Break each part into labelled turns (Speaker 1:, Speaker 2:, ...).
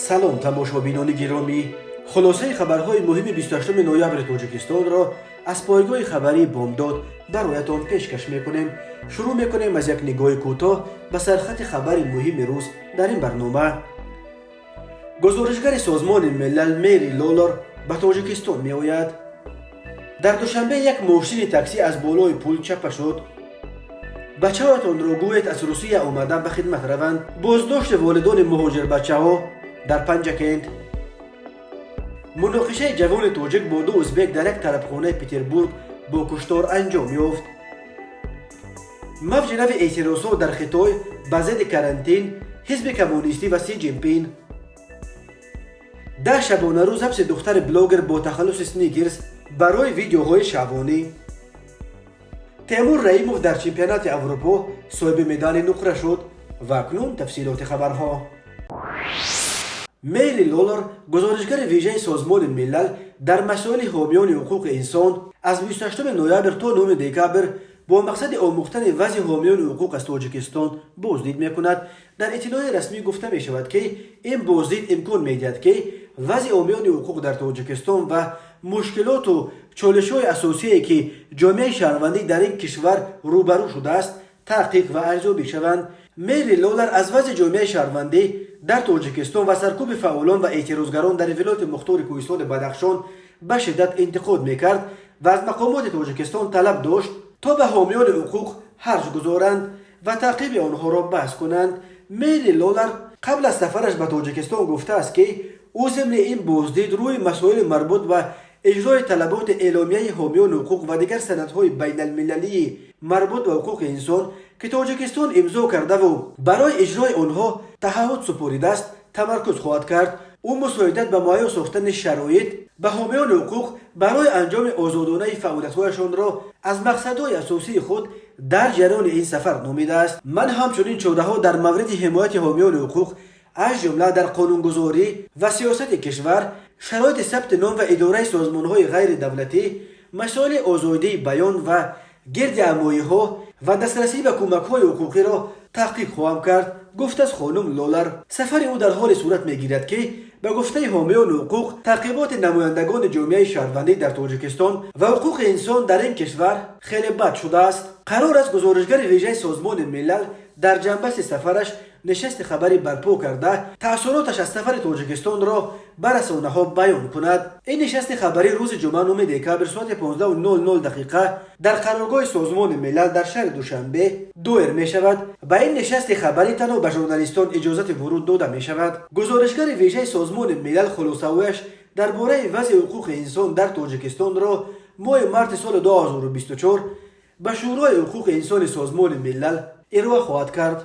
Speaker 1: Салом, тамошобинони гиромӣ! Хулосаи хабарҳои муҳими 28 ноябри Тоҷикистонро аз пойгоҳи хабарии «Бомдод» бароятон пешкаш мекунем. Шурӯъ мекунем аз як нигоҳи кӯтоҳ ба сархати хабари муҳими рӯз дар ин барнома. Гузоришгари Созмони Милал Мери Лолор ба Тоҷикистон меояд. Дар Душанбе як мошини таксӣ аз болои пул чапа шуд. Бачаҳоятонро гӯед, аз Русия омада ба хидмат раванд. Боздошти волидони муҳоҷирбачаҳо дар Панҷакент. Муноқишаи ҷавони тоҷик бо ду узбек дар як тарабхонаи Петербург бо куштор анҷом ёфт. Мавҷи нави эътирозҳо дар Хитой ба зидди карантин, Ҳизби Коммунистӣ ва Си Ҷинпин. 10 шабонарӯз ҳабси духтари блогер бо тахаллуси Сникерс барои видеоҳои шаҳвонӣ. Темур Раимов дар чемпионати Аврупо соҳиби медали нуқра шуд. Ва акнун тафсилоти хабарҳо. Мери Лолор, гузоришгари вижаи Созмони Милал дар масоили ҳомиёни ҳуқуқи инсон, аз 28 ноябр то 9 декабр бо мақсади омӯхтани вазъи ҳомиёни ҳуқуқ аз Тоҷикистон боздид мекунад. Дар иттилои расмӣ гуфта мешавад, ки ин боздид имкон медиҳад, ки вазъи ҳомиёни ҳуқуқ дар Тоҷикистон ва мушкилоту чолишҳои асосие, ки ҷомеаи шаҳрвандӣ дар ин кишвар рӯбарӯ шудааст, таҳқиқ ва арзёбӣ шаванд. Мери Лолар аз вазъи ҷомеаи шаҳрвандӣ дар Тоҷикистон ва саркӯби фаъолон ва эътирозгарон дар вилояти мухтори кӯҳистони Бадахшон ба шиддат интиқод мекард ва аз мақомоти Тоҷикистон талаб дошт, то ба ҳомиёни ҳуқуқ ҳарҷ гузоранд ва таъқиби онҳоро баҳс кунанд. Мери Лолар қабл аз сафараш ба Тоҷикистон гуфтааст, ки ӯ зимни ин боздид рӯи масоили марбут ба иҷрои талаботи Эъломияи ҳомиёни ҳуқуқ ва дигар санадҳои байналмилалии марбут ба ҳуқуқи инсон, ки Тоҷикистон имзо кардаву барои иҷрои онҳо таҳаҳҳуд супоридааст, тамаркуз хоҳад кард. Ӯ мусоидат ба муҳайё сохтани шароит ба ҳомиёни ҳуқуқ барои анҷоми озодонаи фаъолиятҳояшонро аз мақсадҳои асосии худ дар ҷараёни ин сафар номидааст. Ман ҳамчунин чораҳо дар мавриди ҳимояти ҳомиёни ҳуқуқ, аз ҷумла дар қонунгузорӣ ва сиёсати кишвар, шароити сабти ном ва идораи созмонҳои ғайридавлатӣ, масоили озодии баён ва гирдиҳамоиҳо ва дастрасӣ ба кӯмакҳои ҳуқуқиро таҳқиқ хоҳам кард, гуфтааст хонум Лолар. Сафари ӯ дар ҳоле сурат мегирад, ки ба гуфтаи ҳомиёни ҳуқуқ, таъқиботи намояндагони ҷомеаи шаҳрвандӣ дар Тоҷикистон ва ҳуқуқи инсон дар ин кишвар хеле бад шудааст. Қарор аст, гузоришгари вижаи Созмони Милал дар ҷанбасти сафараш нишасти хабарӣ барпо карда, таассуроташ аз сафари Тоҷикистонро ба расонаҳо баён кунад. Ин нишасти хабарӣ рӯзи ҷумъа, 9 декабр, соати 15:00 дақиқа дар қароргоҳи Созмони Милал дар шаҳри Душанбе доир мешавад. Ба ин нишасти хабарӣ танҳо ба журналистон иҷозати вуруд дода мешавад. Гузоришгари вижаи Созмони Милал хулосаҳояш дар бораи вазъи ҳуқуқи инсон дар Тоҷикистонро моҳи марти соли 2024 ба Шӯрои ҳуқуқи инсони Созмони Милал ироа хоҳад кард.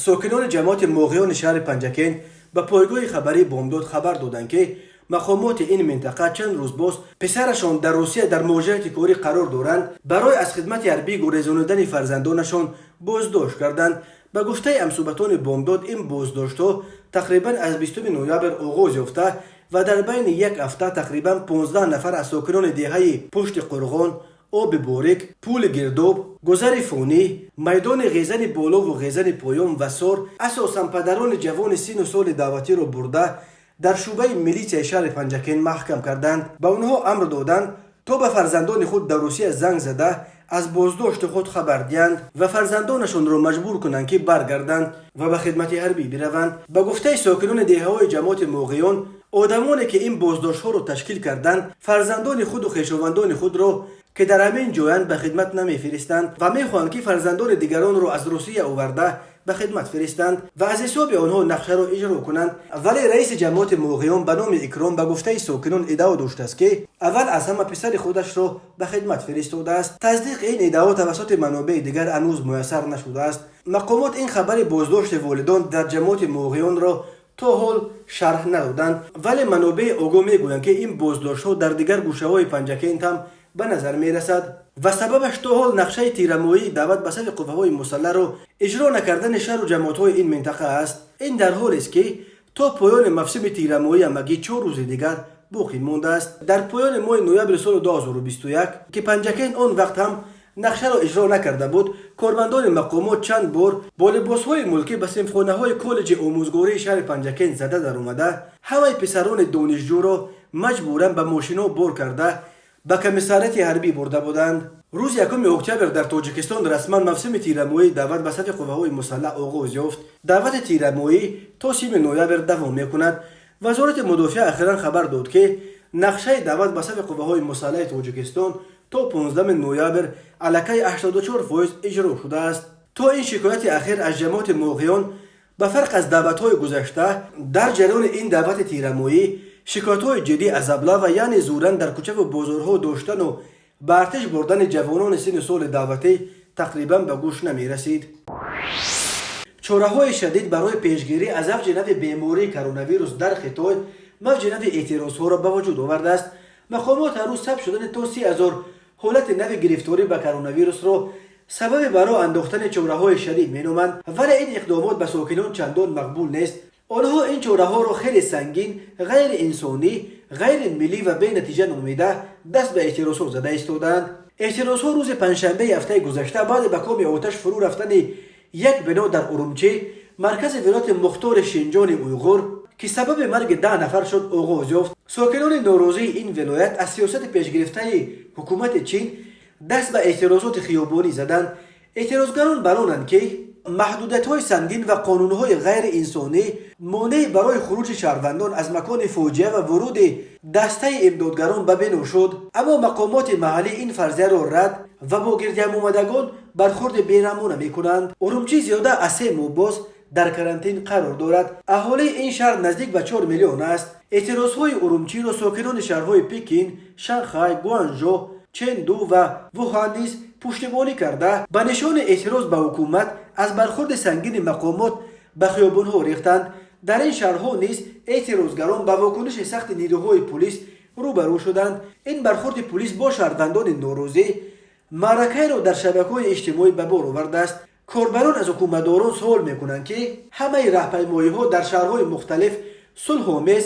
Speaker 1: Сокинони ҷамоати Моғиёни шаҳри Панҷакент ба пойгоҳи хабарии «Бомдод» хабар доданд, ки мақомоти ин минтақа чанд рӯз боз писарашон дар Русия дар муҳоҷирати корӣ қарор доранд, барои аз хидмати ҳарбӣ гурезонидани фарзандонашон боздошт карданд. Ба гуфтаи ҳамсӯҳбатони «Бомдод», ин боздоштҳо тақрибан аз 20 ноябр оғоз ёфта ва дар байни як ҳафта тақрибан 15 нафар аз сокинони деҳаи Пушти Қурғон, Оби Борик, Пули Гирдоб, Гузари Фонӣ, майдони Ғезани Болову Ғезани Поён ва Сор, асосан падарони ҷавони сину соли даъватиро бурда, дар шӯъбаи милитсияи шаҳри Панҷакент маҳкам карданд. Ба онҳо амр доданд, то ба фарзандони худ дар Русия занг зада, аз боздошти худ хабар диҳанд ва фарзандонашонро маҷбур кунанд, ки баргарданд ва ба хидмати ҳарбӣ бираванд. Ба гуфтаи сокинони деҳаҳои ҷамоати Моғиён, одамоне ки ин боздоштҳоро ташкил карданд, фарзандони худу хешовандони худро, ки дар ҳамин ҷоянд, ба хидмат намефиристанд ва мехоҳанд, ки фарзандони дигаронро аз Русия оварда, ба хидмат фиристанд ва аз ҳисоби онҳо нақшаро иҷро кунанд. Вале раиси ҷамоати Моғиён ба номи Икром, ба гуфтаи сокинон, иддао доштааст, ки аввал аз ҳама писари худашро ба хидмат фиристодааст. Тасдиқи ин иддао тавассути манобеи дигар ҳанӯз муяссар нашудааст. Мақомот ин хабари боздошти волидон дар ҷамоати Моғиёнро то ҳол шарҳ надоданд, вале манобеи огоҳ мегӯянд, ки ин боздоштҳо дар дигар гӯшаҳои Панҷакент ҳам ба назар мерасад ва сабабаш то ҳол нақшаи тирамоҳии даъват ба сафи қувваҳои мусаллаҳро иҷро накардани шаҳру ҷамоатҳои ин минтақа аст. Ин дар ҳолест, ки то поёни мавсими тирамоҳӣ ҳамагӣ 4 рӯзи дигар боқӣ мондааст. Дар поёни моҳи ноябри соли 2021, ки Панҷакент он вақт ҳам Нақшаро иҷро накарда буд. Кормандони мақомот чанд бор бо либосҳои мулкӣ ба синфхонаҳои коллеҷи омӯзгории шаҳри Панҷакент зада даромада, ҳамаи писарони донишҷӯро маҷбуран ба мошинҳо бор карда, ба комиссариати ҳарбӣ бурда буданд. Рӯзи 1 октябр дар Тоҷикистон расман мавсими тирамоҳии даъват ба сафи қувваҳои мусаллаҳ оғоз ёфт. Даъвати тирамоҳӣ то 30 ноябр давом мекунад. Вазорати мудофиа ахиран хабар дод, ки нақшаи даъват ба сафи қувваҳои мусаллаҳи Тоҷикистон то 15 ноябр аллакай 84% иҷро шудааст. То ин шикояти ахир аз ҷамоати моғиён, ба фарқ аз даъватҳои гузашта, дар ҷараёни ин даъвати тирамоҳӣ шикоятҳои ҷиддӣ аз облава, яъне зӯран дар кӯчаву бозорҳо доштану ба артиш бурдани ҷавонони синну соли даъватӣ тақрибан ба гӯш намерасид. Чораҳои шадид барои пешгирӣ аз авҷи нави бемории коронавирус дар Хитой мавҷи нави эътирозҳоро ба вуҷуд овардааст. Мақомот ҳар рӯз сабт шудани то 30 000 ҳолати нави гирифторӣ ба коронавирусро сабаби ба роҳ андохтани чораҳои шадид меноманд, вале ин иқдомот ба сокинон чандон мақбул нест. Онҳо ин чораҳоро хеле сангин, ғайриинсонӣ, ғайримиллӣ ва бенатиҷа номида, даст ба эътирозҳо зада истодаанд. Эътирозҳо рӯзи панҷшанбеи ҳафтаи гузашта баъди ба коми оташ фурӯ рафтани як бино дар Урумчӣ, маркази вилояти мухтори Шинҷони Уйғур, ки сабаби марги 10 нафар шуд, оғоз ёфт. Сокинони норозии ин вилоят аз сиёсати пешгирифтаи ҳукумати Чин даст ба эътирозоти хиёбонӣ заданд. Эътирозгарон баронанд, ки маҳдудиятҳои сангин ва қонунҳои ғайриинсонӣ монеъ барои хуруҷи шаҳрвандон аз макони фоҷиа ва вуруди дастаи имдодгарон ба бино шуд. Аммо мақомоти маҳаллӣ ин фарзияро рад ва бо гирдиҳамомадагон бархурди бераҳмона мекунанд. Урумчӣ зиёда аз 3 моҳ боз дар карантин қарор дорад. Аҳолии ин шаҳр наздик ба 4 миллион аст. Эътирозҳои Урумчиро сокинони шаҳрҳои Пекин, Шанхай, Гуанжо, Ченду ва Вуҳан низ пуштибонӣ карда, ба нишони эътироз ба ҳукумат аз бархурди сангини мақомот ба хиёбонҳо рехтанд. Дар ин шаҳрҳо низ эътирозгарон ба вокуниши сахти нирӯҳои пулис рӯбарӯ шуданд. Ин бархурди пулис бо шаҳрвандони норозӣ маъракаеро дар шабакаҳои иҷтимоӣ ба бор овардааст. Корбарон аз ҳукуматдорон суол мекунанд, ки ҳамаи раҳпаймоиҳо дар шаҳрҳои мухталиф сулҳомез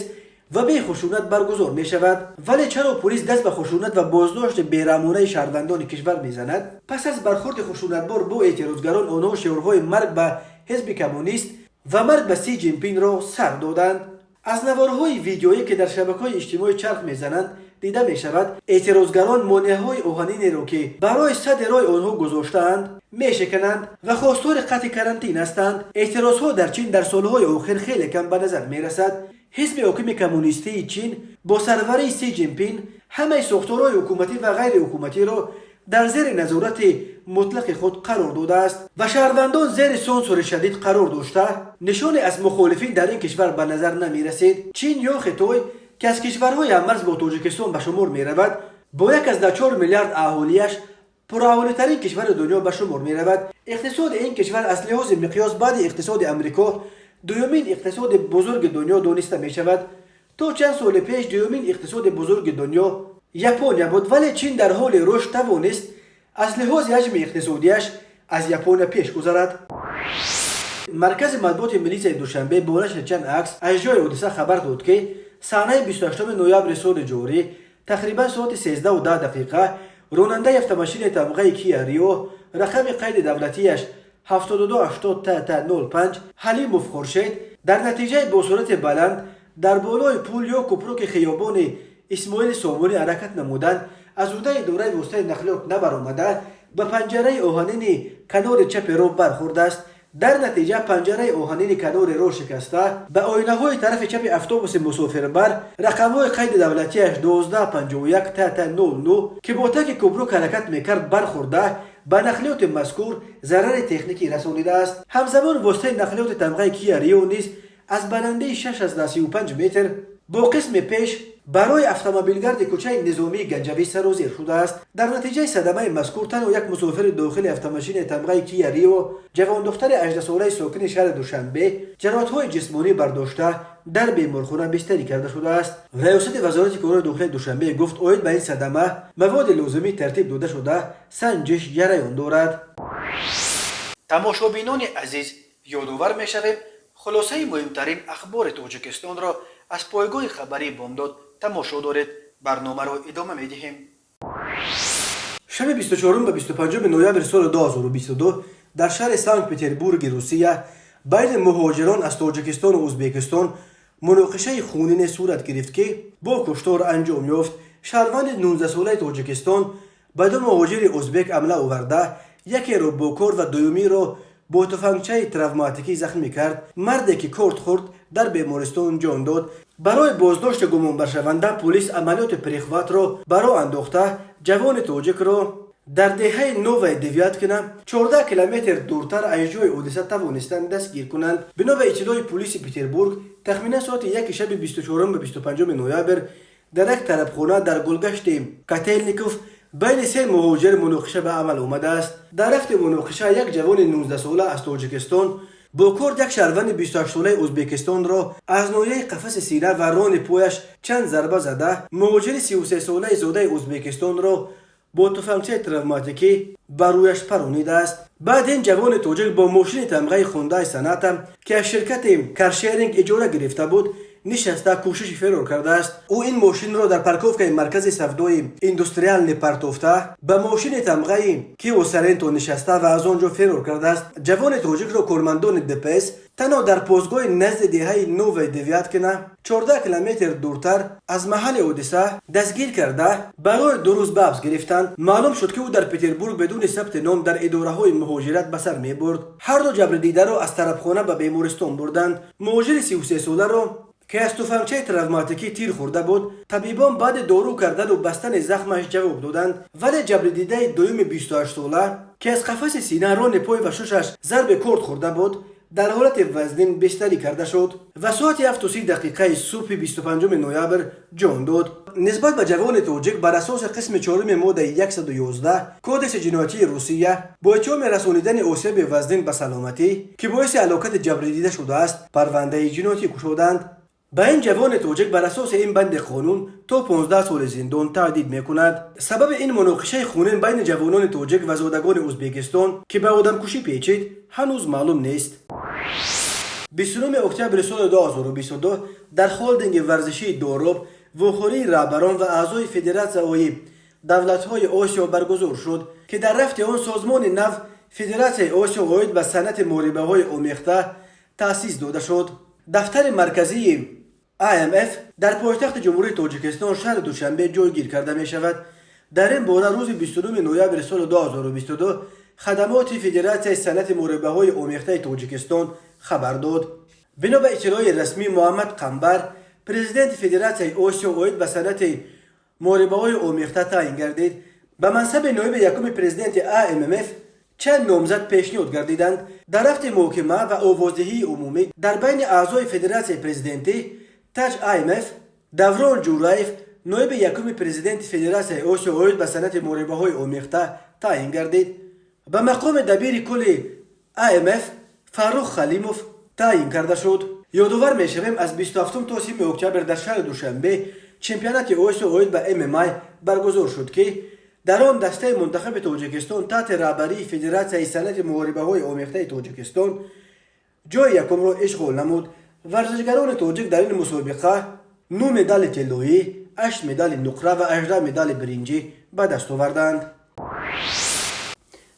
Speaker 1: ва бехушунат баргузор мешавад, вале чаро пулис даст ба хушунат ва боздошти бераҳмонаи шаҳрвандони кишвар мезанад? Пас аз бархурди хушунатбор бо эътирозгарон, онҳо шиорҳои «Марг ба ҳизби коммунист» ва «Марг ба Си Ҷинпинро» сар доданд. Аз наворҳои видеоӣ, ки дар шабакаҳои иҷтимоӣ чарх мезананд, дида мешавад, эътирозгарон монеаҳои оҳанинеро, ки барои садди роҳи онҳо гузоштаанд, мешикананд ва хостори қатъи карантин ҳастанд. Эътирозҳо дар Чин дар солҳои охир хеле кам ба назар мерасад. Ҳизби ҳокими коммунистии Чин бо сарварии Си Ҷинпин ҳамаи сохторҳои ҳукуматӣ ва ғайриҳукуматиро дар зери назорати мутлақи худ қарор додааст ва шаҳрвандон зери сансури шадид қарор дошта, нишоне аз мухолифин дар ин кишвар ба назар намерасид. Чин ё Хитой, ки аз кишварҳои ҳаммарз бо Тоҷикистон ба шумор меравад, бо 1,4 миллиард аҳолиаш пураҳолитарин кишвари дунё ба шумор меравад. Иқтисоди ин кишвар аз лиҳози миқёс баъди иқтисоди Амрико дуюмин иқтисоди бузурги дунё дониста мешавад. То чанд соли пеш дуюмин иқтисоди бузурги дунё Япония буд, вале Чин дар ҳоли рушд тавонист аз лиҳози ҳаҷми иқтисодиаш аз Япония пеш гузарад. Маркази матбуоти милисияи Душанбе бо нашри чанд акс аз ҷои ҳодиса хабар дод, ки саҳнаи 28 ноябри соли ҷорӣ, тақрибан соати 13:10 ронандаи автомошинаи тамғаи Кия Рио, рақами қайди давлатиаш 7280 ТТ 05, Ҳалимов Хуршед, дар натиҷаи бо суръати баланд дар болои пул ё купруки хиёбони Исмоили Сомонӣ ҳаракат намудан, аз ӯҳдаи идораи воситаи нақлиёт набаромада, ба панҷараи оҳанини канори чапи роҳ бархӯрдааст. Дар натиҷа панҷараи оҳанини канори роҳ шикаста, ба оинаҳои тарафи чапи автобуси мусофирбар рақамҳои қайди давлатиаш 1251 ТТ 09, ки бо таги купрук ҳаракат мекард, бархӯрда, ба нақлиёти мазкур зарари техникӣ расонидааст. Ҳамзамон воситаи нақлиёти тамғаи Кия Рио низ аз баландии 6,35 метр бо қисми пеш барои автомобилгарди кӯчаи Низомии Ганҷавӣ сарозер шудааст. Дар натиҷаи садамаи мазкур танҳо як мусофири дохили автомошинаи тамғаи Кия Рио, ҷавондухтари 18-солаи сокини шаҳри Душанбе, ҷароҳатҳои ҷисмонӣ бардошта, дар беморхона бистарӣ карда шудааст. Раёсати Вазорати корҳои дохилии Душанбе гуфт, оид ба ин садама маводи лозимӣ тартиб дода шуда, санҷиш ҷараён дорад. Тамошобинони азиз, ёдовар мешавем, хулосаи муҳимтарин ахбори Тоҷикистонро аз пойгоҳи хабарии Бомдод тамошо доред. Барномаро идома медиҳем. Шаби 24 ба 25 ноябри соли 2022 дар шаҳри Санкт Петербурги Русия байни муҳоҷирон аз Тоҷикистону Ӯзбекистон муноқишаи хунине сурат гирифт, ки бо куштор анҷом ёфт. Шаҳрванди 19-солаи Тоҷикистон ба ду муҳоҷири ӯзбек ҳамла оварда, якеро бо корд ва дуюмиро бо туфангчаи травматикӣ захмӣ кард. Марде, ки корд хӯрд, дар бемористон ҷон дод. Барои боздошти гумонбаршаванда полис амалиёти перехватро ба роҳ андохта, ҷавони тоҷикро дар деҳаи Новая Девяткино, 14 километр дуртар аз ҷои ҳодиса, тавонистанд дастгир кунанд. Бино ба иттилои полиси Петербург, тахминан соати 1 шаби 24 ба 25 ноябр дар як тарабхона дар гулгашти Котелников байни се муҳоҷир муноқиша ба амал омадааст. Дар рафти муноқиша як ҷавони 19-сола аз Тоҷикистон бо корд як шаҳрванди 28-солаи Ӯзбекистонро аз ноҳияи қафаси сина ва рони пояш чанд зарба зада, муҳоҷири 33-солаи зодаи Ӯзбекистонро бо туфангчаи травматикӣ ба рӯяш паронидааст. Баъд ин ҷавони тоҷик бо мошини тамғаи Хундай Соната, ки аз ширкати каршеринг иҷора гирифта буд, нишаста, кӯшиши ферор кардааст. Ӯ ин мошинро дар парковкаи маркази савдои Индустриальный партофта, ба мошини тамғаи Киа Соренто нишаста ва аз он ҷо ферор кардааст. Ҷавони тоҷикро кормандони ДПС танҳо дар постгоҳи назди деҳаи Новая Девяткино, 14 километр дуртар аз маҳалли ҳодиса, дастгир карда, барои 2 рӯз ба ҳабс гирифтанд. Маълум шуд, ки ӯ дар Петербург бидуни сабти ном дар идораҳои муҳоҷират ба сар мебурд. Ҳарду ҷабрдидаро аз тарабхона ба бемористон бурданд. Муҳоҷири 33-соларо, ки аз туфангчаи травматикӣ тир хӯрда буд, табибон баъди дору кардану бастани захмаш ҷавоб доданд, вале ҷабрдидаи дуюми 28-сола, ки аз қафаси сина, рони пой ва шушаш зарби корд хӯрда буд, дар ҳолати вазнин бистарӣ карда шуд ва соати 7:30 дақиқаи субҳи 25 ноябр ҷон дод. Нисбат ба ҷавони тоҷик бар асоси қисми чоруми моддаи 111 Кодекси ҷиноятии Русия бо иттиҳоми расонидани осеби вазнин ба саломатӣ, ки боиси ҳалокати ҷабрдида шудааст, парвандаи ҷиноятӣ кушоданд. Ба ин ҷавони тоҷик бар асоси ин банди қонун то 15 соли зиндон таҳдид мекунад. Сабаби ин муноқишаи хунин байни ҷавонони тоҷик ва зодагони Ӯзбекистон, ки ба одамкушӣ печид, ҳанӯз маълум нест. 29 октябри соли 2022 дар холдинги варзишии Дороб вохӯрии раҳбарон ва аъзои федератсияҳои давлатҳои Осиё баргузор шуд, ки дар рафти он созмони нав, Федератсияи Осиё оид ба санъати муҳорибаҳои омехта, таъсис дода шуд. Дафтари марказии АМФ дар пойтахти Ҷумҳурии Тоҷикистон, шаҳри Душанбе, ҷойгир карда мешавад. Дар ин бора рӯзи 29 ноябри соли 2022 хадамоти Федератсияи санъати муҳорибаҳои омехтаи Тоҷикистон хабар дод. Бино ба иттилои расмӣ, Муҳаммад Қамбар президенти Федератсияи Осиё оид ба санъати муҳорибаҳои омехта таъин гардид. Ба мансаби ноиби якуми президенти АММФ чанд номзад пешниҳод гардиданд. Дар рафти муҳокима ва овоздиҳии умумӣ дар байни аъзои федератсияи президентӣ таҷ АМФ Даврон Ҷураев ноиби якуми президенти Федератсияи Осиё оид ба санъати муҳорибаҳои омехта таъин гардид. Ба мақоми дабири кулли АМФ Фаррух Халимов таъин карда шуд. Ёдовар мешавем, аз 27 то 30 октябр дар шаҳри Душанбе чемпионати Осиё оид ба ММА баргузор шуд, ки дар он дастаи мунтахаби Тоҷикистон таҳти раҳбарии Федератсияи санъати муҳорибаҳои омехтаи Тоҷикистон ҷои якумро ишғол намуд. Варзишгарони тоҷик дар ин мусобиқа нӯ медали тиллоӣ, ҳашт медали нуқра ва 18 медали биринҷӣ ба даст оварданд.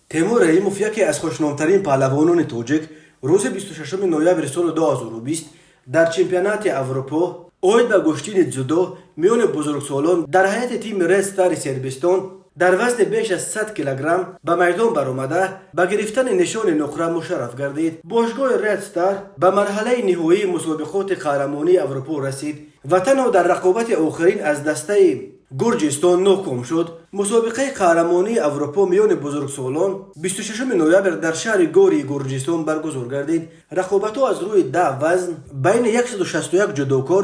Speaker 1: Темур Раҳимов, яке аз хушномтарин паҳлавонони тоҷик, рӯзи 26 ноябри соли 2020 дар чемпионати Аврупо оид ба гӯштини дзюдо миёни бузургсолон дар ҳайати тими Ред Стари Сербистон дар вазни беш аз 100 килограмм ба майдон баромада, ба гирифтани нишони нуқра мушарраф гардид. Бошгоҳи Ред Стар ба марҳалаи ниҳоии мусобиқоти қаҳрамонии Аврупо расид ва танҳо дар рақобати охирин аз дастаи Гурҷистон ноком шуд. Мусобиқаи қаҳрамонии Аврупо миёни бузургсолон 26 ноябр дар шаҳри Гории Гурҷистон баргузор гардид. Рақобатҳо аз рӯи 10 вазн байни 161 ҷудокор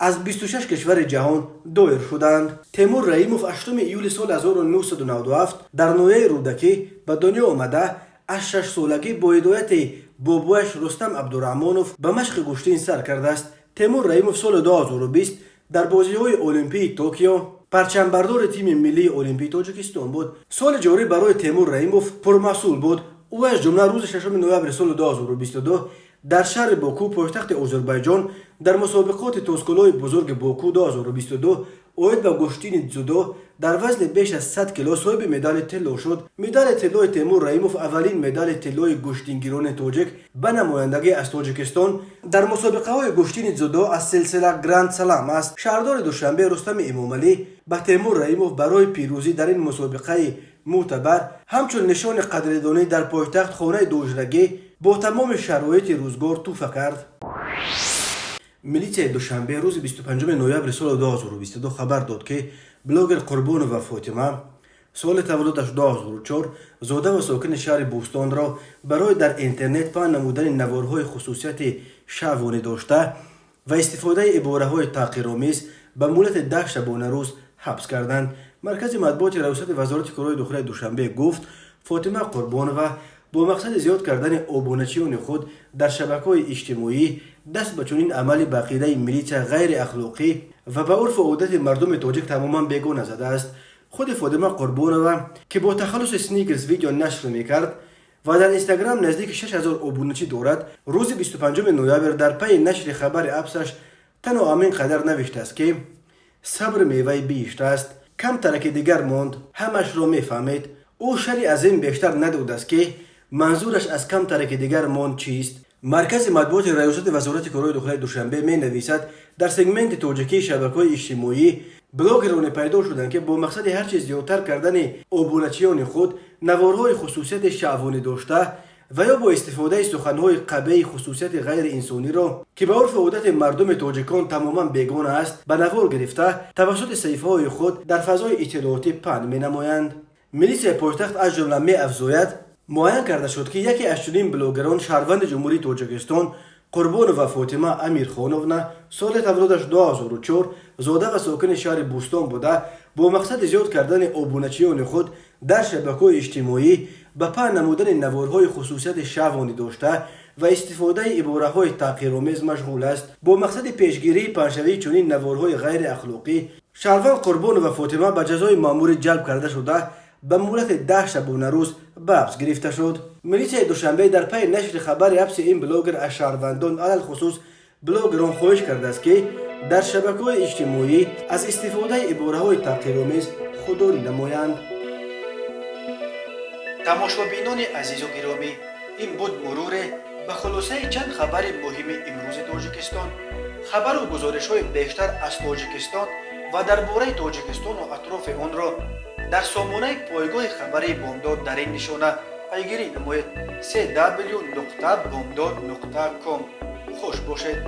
Speaker 1: аз 26 кишвари ҷаҳон доир шуданд. Темур Раҳимов 8 июли соли 1997 дар ноҳияи Рӯдакӣ ба дунё омада, аз 6-солагӣ бо ҳидояти бобояш Рустам Абдураҳмонов ба машқи гӯштин сар кардааст. Темур Раҳимов соли 2020 дар бозиҳои Олимпии Токио парчамбардори тими миллии Олимпии Тоҷикистон буд. Соли ҷорӣ барои Темур Раҳимов пурмаҳсул буд. Ӯ аз ҷумла рӯзи 6 ноябри соли 2022 дар шаҳри Боку, пойтахти Озарбойҷон, дар мусобиқоти Тоскулои бузурги Боку 2022 Оид ба гӯштини дзюдо дар вазни беш аз 100 кило соҳиби медали тилло шуд. Медали тиллои Темур Раимов аввалин медали тиллои гӯштингирони тоҷик ба намояндагӣ аз Тоҷикистон дар мусобиқаҳои гӯштини дзюдо аз силсила Гранд Слам аст. Шаҳрдори Душанбе Рустами Эмомалӣ ба Темур Раимов барои пирӯзӣ дар ин мусобиқаи мӯътабар ҳамчун нишони қадрдонӣ дар пойтахт хонаи дуҳуҷрагӣ бо тамоми шароити рӯзгор тӯҳфа кард. Милитсияи Душанбе рӯзи 25 ноябри соли 2022 хабар дод, ки блогер Қурбонова Фотима, соли таваллудаш 2004, зода ва сокини шаҳри Бӯстонро барои дар интернет паҳн намудани наворҳои хусусияти шаҳвонӣ дошта ва истифодаи ибораҳои таҳқиромез ба муҳлати 10 шабонарӯз ҳабс карданд. Маркази матбуоти Раёсати Вазорати корҳои дохилаи Душанбе гуфт, Фотима Қурбонова бо мақсади зиёд кардани обуначиёни худ дар шабакаҳои иҷтимоӣ даст ба чунин амали ба ақидаи милитсия ғайриахлоқӣ ва ба урфу одати мардуми тоҷик тамоман бегона задааст. Худи Фотима Қурбонова, ки бо тахаллуси Сникерс видео нашр мекард ва дар Инстаграм наздики 6000 обуначӣ дорад, рӯзи 25 ноябр дар пайи нашри хабари ҳабсаш танҳо ҳамин қадар навиштааст, ки сабр меваи биҳишт аст, камтараки дигар монд, ҳамашро мефаҳмед. Ӯ шарҳи аз ин бештар надодааст, ки манзураш аз камтараки дигар монд чист. Маркази матбуоти Раёсати Вазорати корҳои дохилаи Душанбе менависад, дар сегменти тоҷикии шабакаҳои иҷтимоӣ блогероне пайдо шуданд, ки бо мақсади ҳарчи зиёдтар кардани обуначиёни худ наворҳои хусусияти шаҳвонӣ дошта ва ё бо истифодаи суханҳои қабеҳи хусусияти ғайриинсониро, ки ба урфу одати мардуми тоҷикон тамоман бегона аст, ба навор гирифта, тавассути саҳифаҳои худ дар фазои иттилоотӣ паҳн менамоянд. Милитсияи пойтахт аз ҷумла меафзояд, муайян карда шуд, ки яке аз чунин блогерон шаҳрванди Ҷумҳурии Тоҷикистон Қурбонова Фотима Амирхоновна, соли таваллудаш 2004, зода ва сокини шаҳри Бӯстон буда, бо мақсади зиёд кардани обуначиёни худ дар шабакаҳои иҷтимоӣ ба паҳн намудани наворҳои хусусияти шаҳвонӣ дошта ва истифодаи ибораҳои таҳқиромез машғул аст. Бо мақсади пешгирии паҳншавии чунин наворҳои ғайриахлоқӣ шаҳрванд Қурбонова Фотима ба ҷазои маъмурӣ ҷалб карда шуда, ба муҳлати 10 шабонарӯз ба ҳабс гирифта шуд. Милитсияи Душанбе дар пайи нашри хабари ҳабси ин блогер аз шаҳрвандон, алалхусус блогерон, хоҳиш кардааст, ки дар шабакаҳои иҷтимоӣ аз истифодаи ибораҳои таҳқиромез худдорӣ намоянд. Тамошобинони азизу гиромӣ, ин буд муруре ба хулосаи чанд хабари муҳими имрӯзи Тоҷикистон. Хабару гузоришҳои бештар аз Тоҷикистон ва дар бораи Тоҷикистону атрофи онро дар сомонаи пойгоҳи хабарии Бомдод дар ин нишона пайгирӣ намоед: cw.bomdod.com. Хуш бошед.